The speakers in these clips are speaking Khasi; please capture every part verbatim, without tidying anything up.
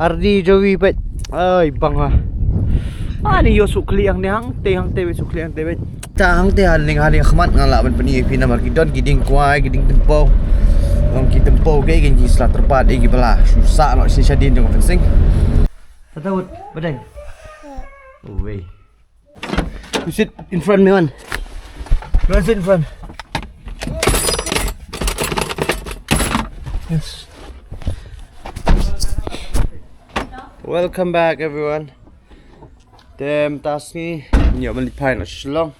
Ardi Jowi peit. Ai bang ah. Ani ïoh suk kli ang ne hangte hangte peit suk kli hangte peit. Ta hangte han ling han ïa khmat nga lah ban pyni ïa phi namar ki don ki dieng kwai ki dieng tympew. Long ki tympew ke ki sla tyrpad ïa ki bala. Shu sah noh shi shadien jong ka fencing. Kata wut badeng. Uwei. You sit in front, Miwan. Miwan, sit in front. Yes. Welcome back, everyone. Te mynta sngi ngi ïoh ban leit phai noh Shillong.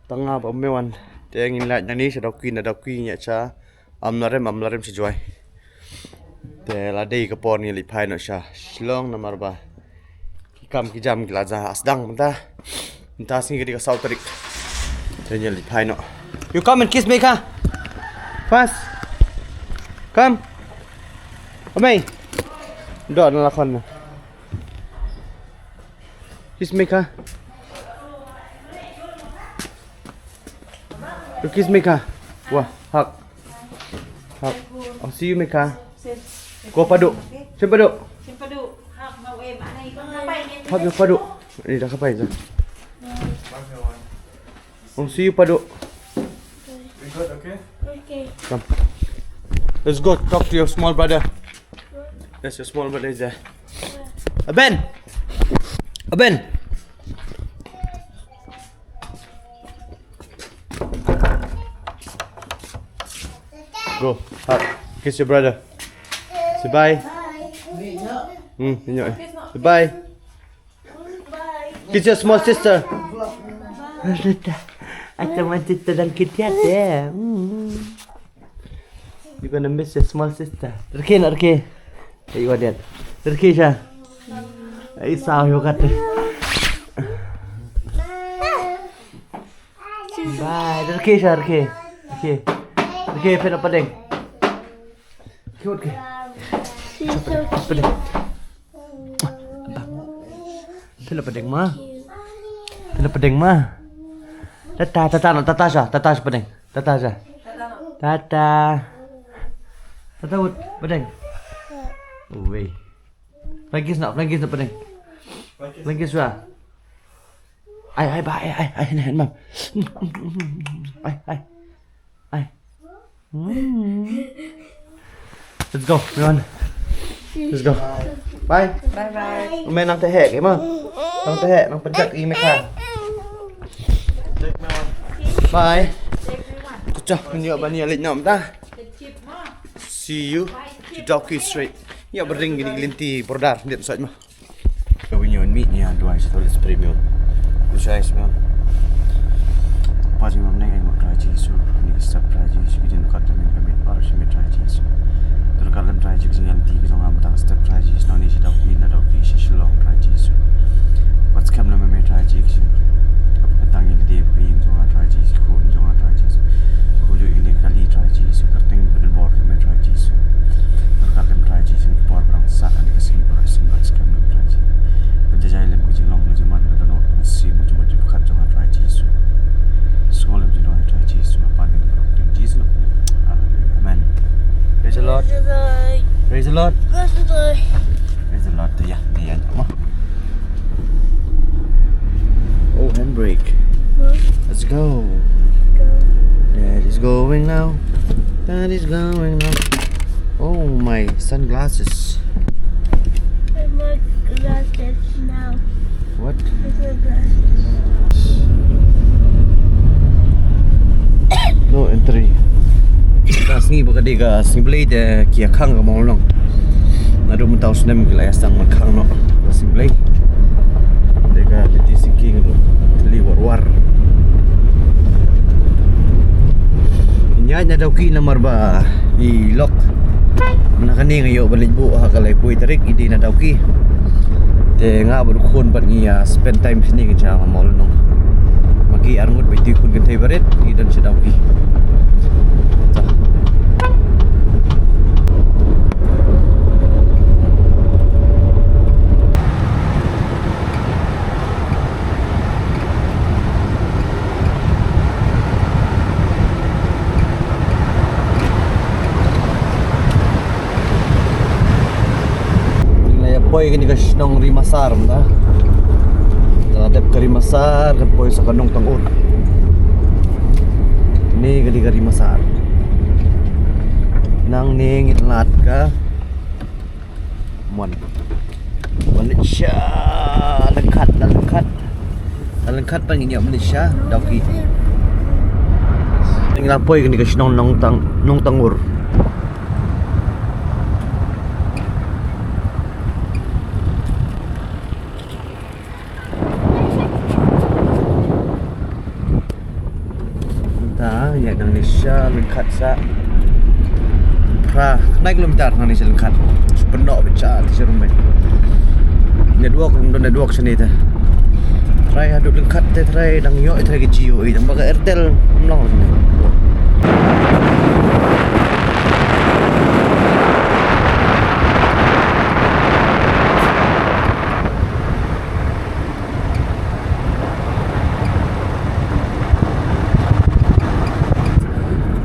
Tang nga bad Miwan. Te ngin leit nangne sha Dawki, na Dawki ngi ïa sha Amlarem, Amlarem sha Jowai. Te la dei ka por ngi leit phai noh sha Shillong namar ba ki kam ki jam ki la ja sdang mynta. Mynta sngi ka dei ka saw tarik. Te ngi leit phai noh. You come and kiss me, ka. Fast. Come. Amei. Dok na la khon na. Kiss me, ka. You kiss me, ka. Wah, hug. Hug. I'll see you, me, ka. Go, Padu. Shin, Padu. Hug your Padu. Ni dah kapai je. I'll see you, Padu. We good, okay? Okay. Come. Let's go talk to your small brother. Yes, your small brother is there. Aben! Aben! Go, hug. Kiss your brother. Say bye. Hmm, you know. Say bye. Kiss your small sister. Acha ma sister dan kitia te. Hmm. You're gonna miss your small sister. Rke na rke. Hey, what that? Rke sha. Hey, sao yo kat. Bye. Rke sha rke. Rke. Rke phe na padeng. Cute ke. Padeng. Phi la padeng ma. Phi la padeng ma. Tata, tata no, tata sha, tata sha padeng. Tata sha. Tata. Tata wut padeng. Uwei. Flankis na, flankis na padeng. Flankis sha. Ai, ai, ba, ai, ai, ai, ne, mam. Ai, ai. Ai. Hmm. Let's go, everyone. Let's go. Bye. Bye bye. Mei nang te heh, ke ma? Nang te heh, nang pynjat i mekha. Bye. Cha, cha, ngi ïoh ban ïa leit noh mynta. See you to Dawki straight. Ïa bring ni lynti border, dit sait ma. Ka win yon mi ni a duai sa tulis premium. Ku shai sma. Pas ni mam neng ai mo Trai Jisu. Ni step Trai Jisu. Ki jin kat jamin kami. Ar shi mi Trai Jisu. Tur kalam Trai Jisu. Ngan ti ki jong am tang step Trai Jisu. Nang ni shi Dawki na Dawki shi Shillong Trai Jisu. What's kam na me Trai Jisu. Kap katang ni di bagi jong Trai Jisu. Ku jong Trai Jisu. Ku ju ini kali Trai Jisu. Kerting bener bor me Trai Jisu. Tur kalam Trai Jisu. Bor berang sa ani ka sngi baroh sngewbha skhem lem Trai Jisu. Ba jajai lem ka jinglong ka jingman ka dohnud ka mynsiem ka jingmut jingpyrkhat jong nga Trai Jisu. Sngew lem jingduwai Trai Jisu, nga pan ka jingpyrkhat jong Jisu. Haleluya. Amen. Praise the Lord. Praise the Lord. Praise the Lord. Praise the Lord. Ïa, ïa, ïa. Oh, handbrake. Let's go. Dad is going now. Dad is going now. Oh, my sunglasses. I want glasses now. What? I want glasses. No entry. Ka sngi ba ka dei ka sngi Blei te ki ïa khang ka mawlong. Naduh mynta u snem ki la ïa sdang ban khang noh ka sngi Blei. Te ka lynti singki naduh tylli war war. Ngi ïaid na Dawki namar ba i lok. Mynta kane nga ïoh ban leit buh ha ka laiphew tarik i dei na Dawki. Te nga bad u khun bad ngi ïa spend time shane, ngi sha mall noh. Ma ki arngut bad i khun kynthei barit ngi don sha Dawki. Poi kane ka shnong Rimasar mynta. Te la dep ka Rimasar, kan poi sa ka Nongtangur. Kane ka dei ka Rimasar. Nangne ngin lad ka mon. Wan leit sha lyngkhat, la lyngkhat. La lyngkhat pat ngin ïoh ban leit sha Dawki. Ngi la poi kane ka shnong Nongtang, Nongtangur. Mynta ïa nangne sha lyngkhat sa phra khyndai kilometer nangne sha lyngkhat. Shu pynnoh beit sha te sha ruh mynta. Network ruh ym don network shane te. Trai haduh lyngkhat te trai dang ïoh trai ka Jio, i dang ba ka Airtel ym long shane.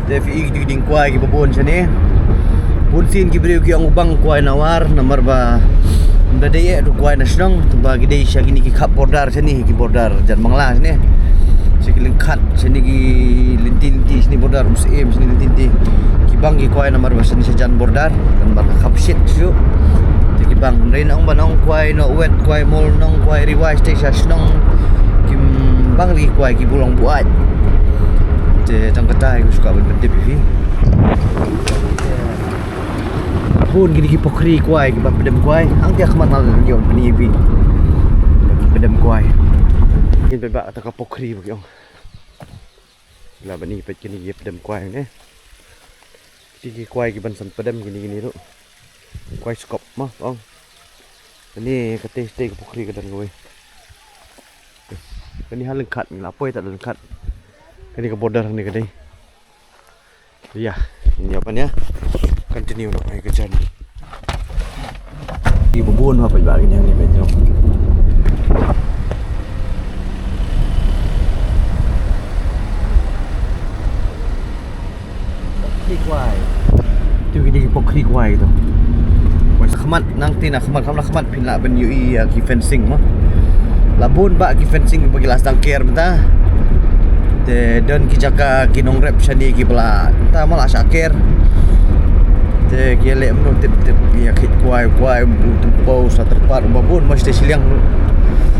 Te phi i ki dieng kwai kiba bun shane. Bun sien ki briew ki ong u bang kwai na war namar ba ym da dei eh u kwai na shnong, te ba ki dei sha kine ki khap border shane, ki border jan Bangla shane. Sha ki lyngkhat shane, ki lynti lynti shane border, Umsyiem shane lynti lynti. Ki bang ki kwai namar ba shane sha jan border, namar ka khap shit shuh. Te ki bang, hynrei nong ba nong kwai Nongwet, kwai Mol, nong kwai Ri Wai, te sha shnong kim bang lei ki kwai, ki buh long buaid. Te tang kata hi nga shu kwah ban pyntip ïa phi. Bun kine ki pukhri kwai, kiba pdem kwai. Hangta ha khmat nga la ïoh ban pyni ïa phi ki pdem kwai. Ngin peit ba kata ka pukhri ba ki ong. Lah ban ïa peit kine ki pdem kwai ne. Kine ki kwai kiban san pdem kine, kine ruh. Kwai skop ma ong. Kane ka tei tei ka pukhri ka don kawei. Kane ha lyngkhat, ngi la poi tad lyngkhat. Kane ka border hangne ka dei. Ïa, ngin ïa ban ïa continue noh ïa ka journey. Ki bun bun ha peit ba kine hangne peit jong. Pukhri kwai. Tu kine ki pukhri kwai tu. Wan sha khmat, nangta na khmat, kham la khmat phin lah ban ïohi ïa ki fencing mo. La bun bah ki fencing ba ki la sdang ker mynta. Te don ki jaka ki nongrep shane kiba la, mynta ma la shah ker. Te ki leh mynno tip tip ïa ki kwai, kwai, u tympew, sa tyrpad, ba bun mo, shatei shiliang. Ym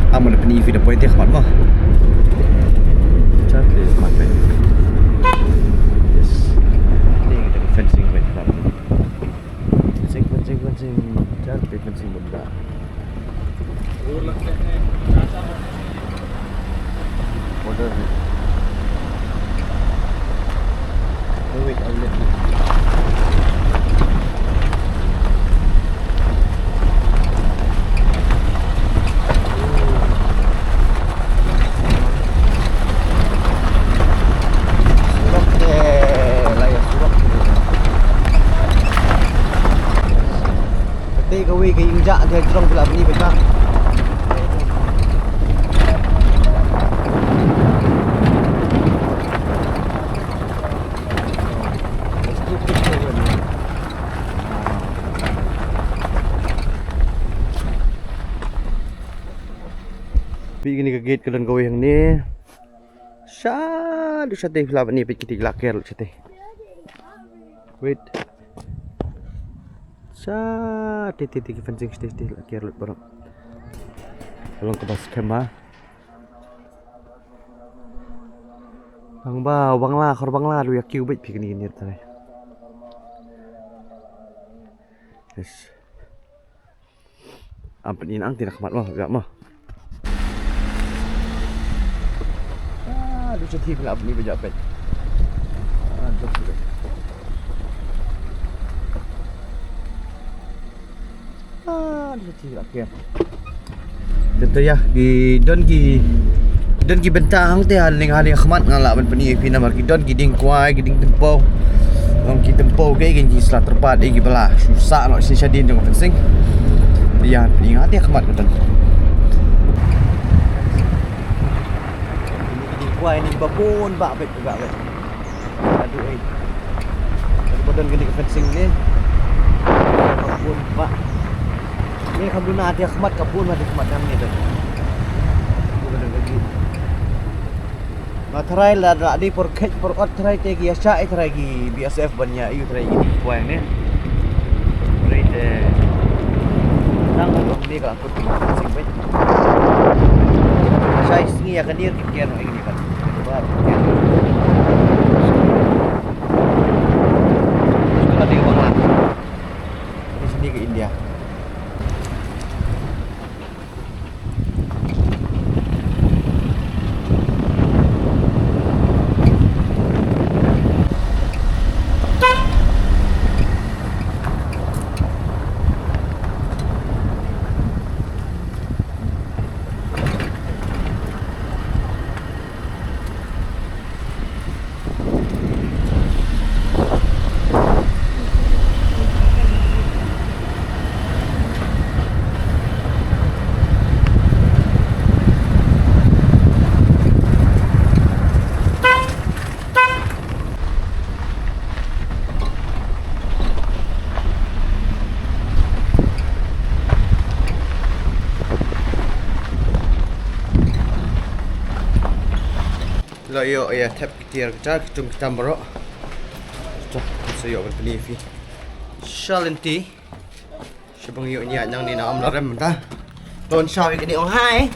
lah ban pyni ïa phi, da poi te khmat mo. Chate khmat peit. Yes. Ni kita fencing peit khmat. Fencing, fencing, fencing. Chate fencing benda. Order. Wait, wait, I'll let you. Surok te, la ïa surok te. Kata kawei ka ïingjah te jrong phi lah ban ïohi beit ba. Peit kane ka gate ka don kawei hangne. Shaduh shatei phi lah ban ïohi, peit kitei ki la ker lut shatei. Wait. Shatei tei tei ki fencing shatei shatei la ker lut baroh. Ka long kaba skhem ba. Nang ba Bangla, khor Bangla ruh ïa kiew beit phi kane kane trai. Yes. Am pyn-i nang te na khmat mo, ïa mo. Ah, du shatei phi lah ban ïohi ba jah peit. Ah, du shatei. Ah, du shatei lah ker. Te to ïa, ki don ki, don ki bynta hangte ha liang ha liang khmat, nga lah ban pyni ïa phi namar ki don ki dieng kwai, ki dieng tympew. Ong ki tympew ki, ki sla tyrpad ïa kiba la shu sah noh shisha dien jong ka fencing. Ïa, pyni nga te khmat ka don. Ki dieng kwai ni ba bun bah beit, bah beit. Aduh, eh. Aduh, ba don kane ka fencing ni. Ba bun bah. Ni kam duna dia khmat ka bun ma dia khmat nam ni tu. Nga tharai la da di por khet por ot tharai te ki ïa shah i tharai ki B S F ban ïa ïu tharai ki di kwai ni. Tharai te tang ka long ni ka la kut ki sing beit. Shai sngi ïa ka dir ki kian ïa ka dir. Ka dir Bangla. Ini sini ke India. Lo ïoh ïa thep ki tiar ki tar ki tum ki tam baroh. To, sa ïoh ban pyni ïa phi. Sha lynti. Sha bang ïoh ñiah nangne na Amlarem mynta. Don shaw ïa kane, oh hi.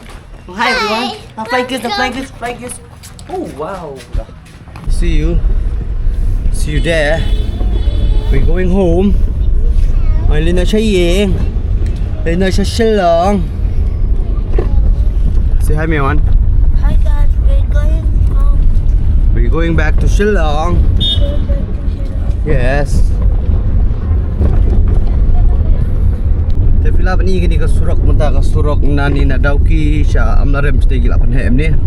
Oh hi everyone. Ah, fly kiss, fly kiss, fly kiss. Oh wow. See you. See you there. We're going home. Ai leit noh sha ïing. Leit noh sha Shillong. Say hi, Mewan. Hi guys, we're going home. We're going back to Shillong. We're going back to Shillong. Yes. Te phi lah ban i kane ka surok mynta, ka surok nangne na Dawki sha Amlarem, shatei ki la pynheh mynne.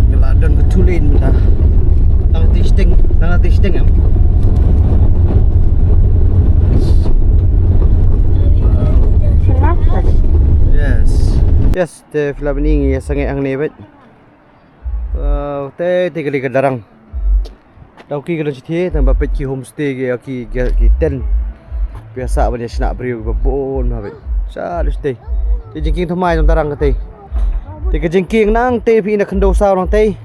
Ki la don ka two lane mynta. Tang tei shteng, tang tei shteng em. Yes. Yes, te phi lah ban i ngi ïa sangeh hangne beit. Te te ka dei ka darang. Dawki ka don shathie, tang ba peit ki homestay ki, ki, ki, ki tent. Biasa ban ïa shna briew ba bun ma beit. Sha dei shathie. Te jingkieng thymmai jong darang katei. Te ka jingkieng nangtei phi na khyndew saw nangtei.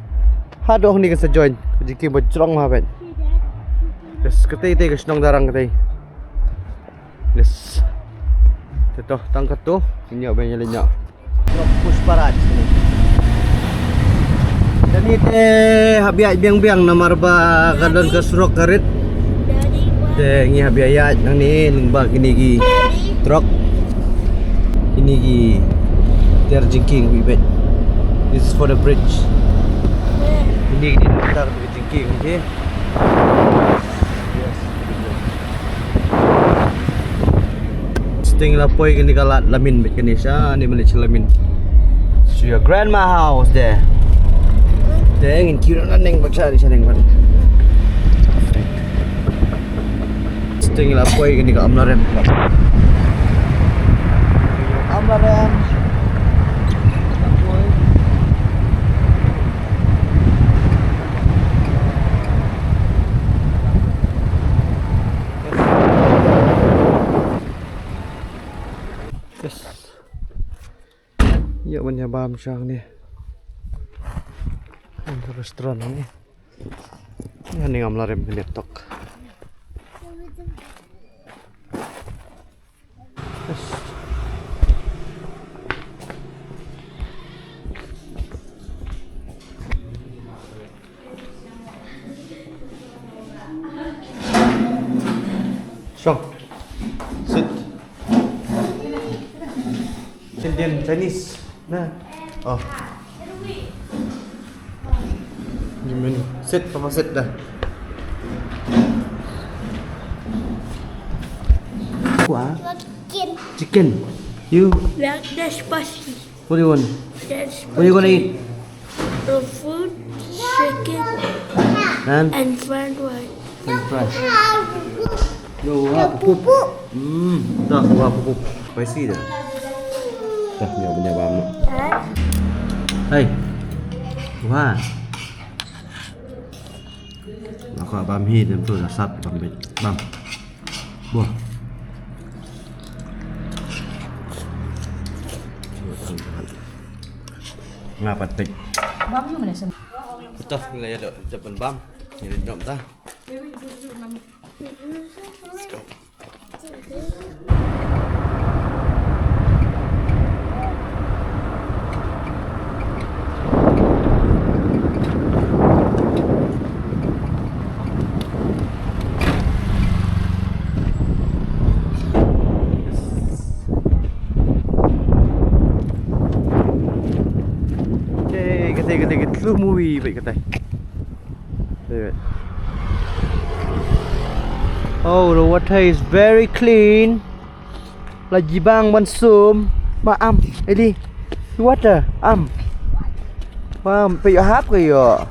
Haduh hangne kan sa join. Ka jingkieng ba jrong ma beit. Yes, katei te ka shnong darang katei. Yes. Te to, tang katto, ngin ïoh ban ïa leit noh. Pushparaj ni. Kane te hap ïaid biang biang namar ba ka don ka surok ka rit. Te ngi hap ïaid nangne lyngba kine ki trok. Kine ki tiar jingkieng wi beit. This is for the bridge. Kine ki tiar jingkieng, okay? Yes. Sting la poi kane ka lad Lamin beit kane sha ne mane sha Lamin. So your grandma house there. Deng in kira na neng bacha di sha neng ban. Sting la poi kane ka Amlarem. Amlarem. Yes. Ïa ban ïa bam shang ne. Restaurant ne. Ïa ne ngam la rem ne tok. Shong. Sit. Indian, Chinese. Nah. Oh. Gimana? Sit, papa sit dah. Kuah. Chicken. Chicken. You? Like the spicy. What do you want? That's What are you gonna eat? The food, chicken, And? and fried rice. And fries. Yo, wah, pupup. Hmm, dah, wah, pupup. Spicy dah. Dah, ni apa ni, bam? Huh? Hey. Wah. Aku bam hi dan tu dah sat bam bit. Bam. Buah. Nga pat peit. Bam ïa u mane sem. Betul, ngi la ïa dok, dok ban bam. Ngi la dok ta. Okay, kata, kata, kata, slow movie, baik kata. Wait, wait. Oh, the water is very clean. La jibang ban sum. Ma am, Eli. Water, am. Wow, peit ïoh hap ka ïoh.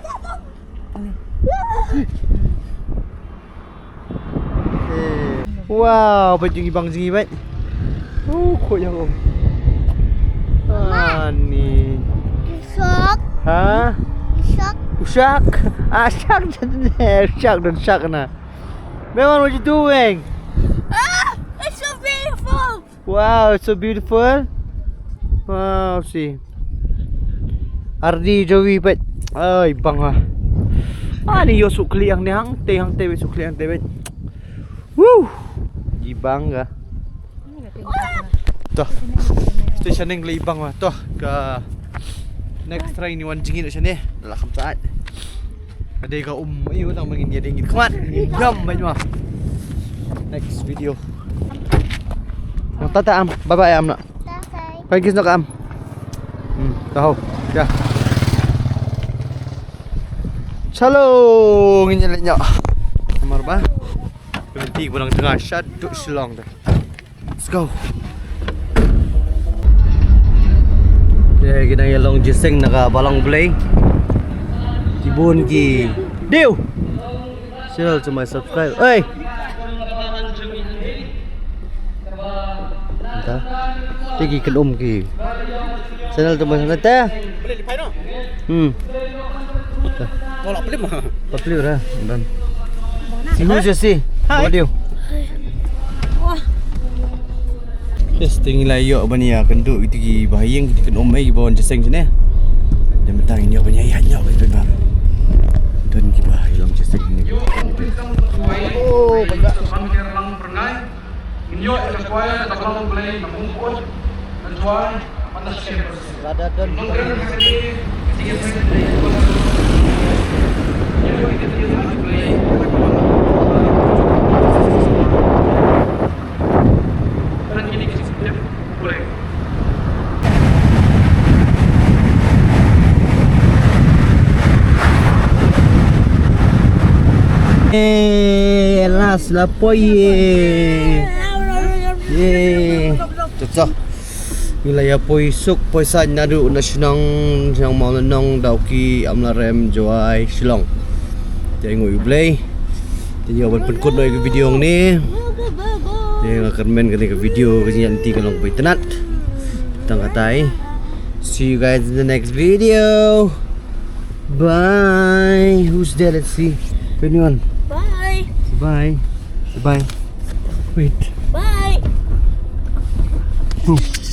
Wow, peit jingibang jingibang. Uh, khuid ïa um. Ani. Shark. Ha? Shark. Shark. Ah, shark. Shark, don't shark na. Mewan, what you doing? Ah, it's so beautiful. Wow, it's so beautiful. Wow, see. Ardi Jovi, peit. Ai, bang ah. Ani ïoh suk kli ang ni hangte, hangte, peit, suk kli hangte, peit. Woo! Ibang ka. Toh. Stationing la ibang ah. Toh, ka next try ngi wan jingin shane. La kham sait. Ka dei ka um, ayu, tang ba ngin ïa dei ngin khmat, ngin ïam, bad ma. Next video. Tata am, bye bye am na. Bye bye. Kiss noh ka am. Hmm, tahu. Ya. Chalo, ngin ïa leit noh. Namar ba. Berhenti ba dang tengah shaduh Shillong tu. Let's go. Okay, ki dang ïa long jingïaseng na ka Balang Blei. Ki bun ki. Diu. Channel to my subscribe. Oi. Enta. Te ki kynum ki. Channel to my subscribe. Hmm. Tolak pelim ah. Pelim dah. Dan. Si hu je si. Hai. Bawa dia. Wah. Yes, te ngi la ïoh ban ïa kynduh kito ki bahaïing, kito ki kynum, eh, ki ba wan jingïaseng shane. Te mynta ngin ïoh ban ïa ïa ïoh ban pynbang. Don ki ba ïa long jingïaseng ne. Oh, bangga. Ngin ïoh ïa ka kwai, ka Balang Blei, na Mungkut, na Jowai, bad na Shem. Lada don. Eh, last la poi, eh. Eh. Tsa, tsa. Ngi la ïa poi suk poi saiñ naduh na shnong, shnong Mawlynnong, Dawki, Amlarem, Jowai, Shillong. Te ai nguh ïa U Blei. Te ïa ban pynkut noh ïa ka video hangne. Te nga kyrmen kane ka video ka jingïaid lynti ka long kaba itynnad. Tang katai. See you guys in the next video. Bye. Who's there? Let's see. Anyone? Bye. Bye. Bye. Wait. Bye. Hmm.